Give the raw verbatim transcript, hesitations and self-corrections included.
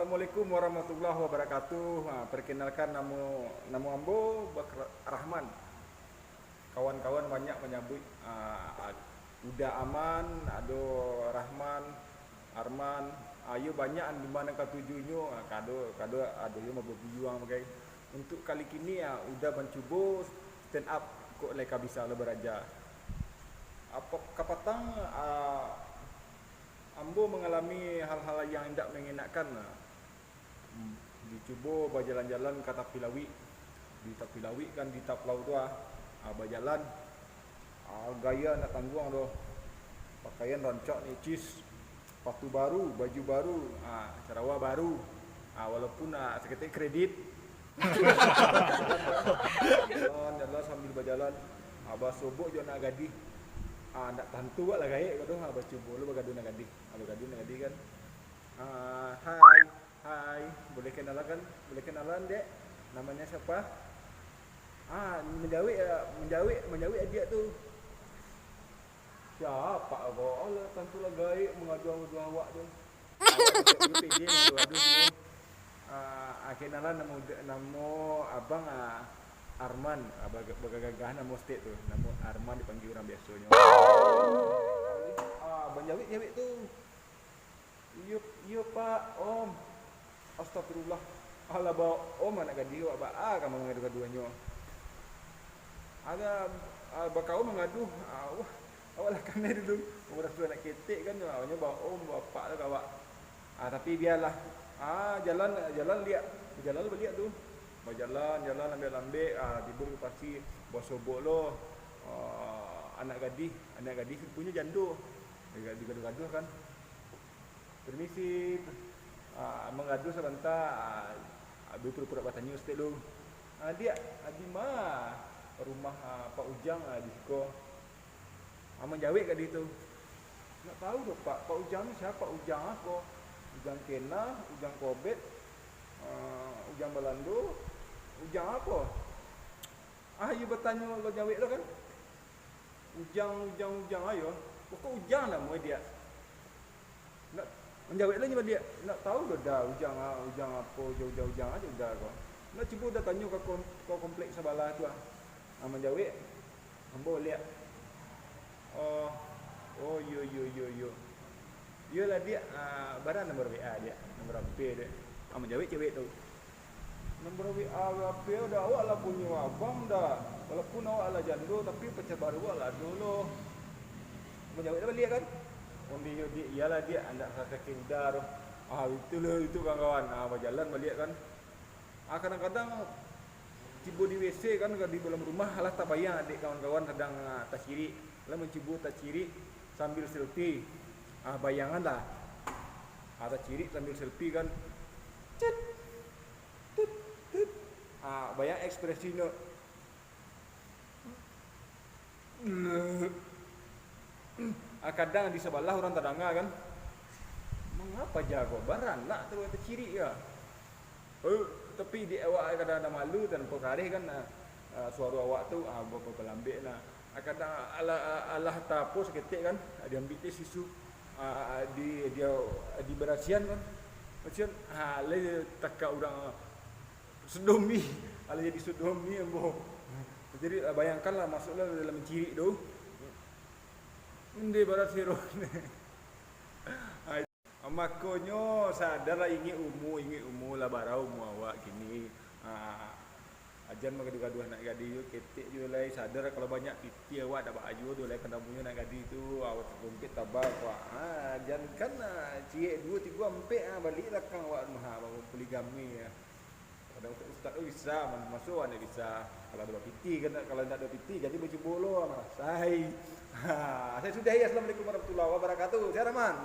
Assalamualaikum warahmatullahi wabarakatuh. Ha, perkenalkan, namo, namo ambo Bakr Rahman. Kawan-kawan banyak manyabuik, ah, Uda Aman, ado Rahman, Arman. Ah, iyo banyak di ma nan katuju inyo, ah, kado, kado ado yo mababiyuang bagai. Untuk kali kini, ah, Uda mancubo stand up, kok lai ka bisa lo baraja. Apo, kapatang, ah, ambo mangalami hal-hal yang indak mangenakkan, ah. Hmm, dicubo bajalan-jalan ka tapi lauik. Di tapi lauik kan, di taplau tu ah, ah, bajalan. Ah, gaya ndak tangguang doh. Pakaian rancak nicis. Sapatu baru, baju baru, ah, sarawa baru. Ah, walaupun, ah, saketek kredit. Jalan, jalan sambil bajalan. Ah, basobok jo anak gadih. Ah, ndak tantu awak lah gaek ko doh. Ah, bacubo lo bagadu anak gadih. Ah, bagadu anak gadih kan. Ah, hai. Hai, boleh kenalan kan? Boleh kenalan, Dek? Namanya siapa? Ah, manjawek, ah, manjawek, manjawek adiak tu. Siapa ko? Alah, tantu lah gaek mangadu-adu awak tu. Awak tu pede mangadu-adu tu. Ah, ah, kenalan, namo, namo abang, ah, Arman. Ah, baga-, bagagah namo stek tu. Namo Arman dipanggia urang biasonyo. Ah, manjawek-jawek tu. Iyo, iyo, Pak, Om. Astagfirullah. Alah, ba Om anak gadih awak, baa ka mangadu-kaduannyo. Alah, ah, bakaum mangadu, ah, wah, awak lah kanai dulu. Urang tu anak ketek kan, awaknyo ba Om, ba Pak lah ka awak. Ah, tapi bialah. Ah, jalan, jalan liak. Jalan baliak tu. Bajalan, jalan lambek-lambek, ah, tibo di pasi, basobok lo, ah, anak gadih, anak gadih ruponyo jando. Digadu-gaduah kan. Permisi, ah, mangadu sabanta, ah, abih pura-pura batanyo saketek lu. Ah, Diak, ah, di ma rumah, ah, Pak Ujang, ah, di siko? Ah, manjawek gadih tu. Ndak tahu doh, Pak. Pak Ujang ni siapa? Ujang ako? Ujang kena, Ujang kobet, ah, Ujang Balando, Ujang apo? Ah, iyo batanyo lo jawek lo kan? Ujang, Ujang, Ujang ayo. Pokok Ujang namo e Diak. Ndak, manjawek lo nyo baliak. Ndak tahu doh Da, Ujang, ah, Ujang apo, Ujang, Ujang, Ujang ajo Da ko. Ndak cubo Da tanyo ka kom-, ka komplek sabalah tu ah. Ah, manjawek. Ambo baliak. Oh, oh, iyo, iyo, iyo, iyo. Iyolah, Diak, ah, bara nomor W A, Diak? Nomor H P, Diak? Ah, manjawek cewek tu. Nomor W A, W A P udah awak lah punyo abang dah. Walaupun awak lah jando, tapi pacar baru awak lah ado lo. Manjawek lah baliak kan? Ondeh yo, Diak, iyalah, Diak, andak sakake udah tu. Ah, itulah, itu kawan-kawan. Ah, bajalan baliak kan. Ah, kadang-kadang tibo di W C kan, di dalam rumah, alah tabayang dek kawan-kawan sadang, ah, tacirik. Alah mancubo tacirik sambil selfie. Ah, bayangan lah. Ah, tacirik sambil selfie kan. Cet. Tut, tut. Ah, bayang ekspresinyo. Ah, kadang di sabalah urang tadanga kan, "Mangapa jago baranak tu tacirik ka?" Eh, tapi di awak kadang-kadang malu, tanpa kareh kan, ah, ah, suaro awak tu, ah, ba-, ba-, balambek nah. Ah, kadang alah, alah tapo saketek kan, ah, diambiak tisu, ah, ah, di, dia, dibarasian kan. Barasian, ah, lai takak urang, ah, sodomi, alah jadi sodomi ambo. Jadi, ah, bayangkanlah, masuklah dalam cirik tu. Ende bara sero. Ai, makonyo sadarlah, ingek umua, ingek umua lah, bara umua awak kini. Ah, jan bagaduah-gaduah anak gadih tu, ketek juo lai. Sadar kalau banyak pitih awak, dak baa juo tu lai, ka namonyo anak gadih tu, awak takumpit tabah awak. Ah, jan kan, ah, ciek duo, tigo, ampek, ah, baliak lakang awak rumah, ah, bangun poligami, ah. Kadang ustaz-ustaz tu bisa, ma-, masuak awak ndak bisa. Kalau ado bapitih kan, kalau ndak ado pitih, jadi bacubo lo, marasai. Ha, saya sudahi. Assalamualaikum warahmatullahi wabarakatuh. Saya Rahman.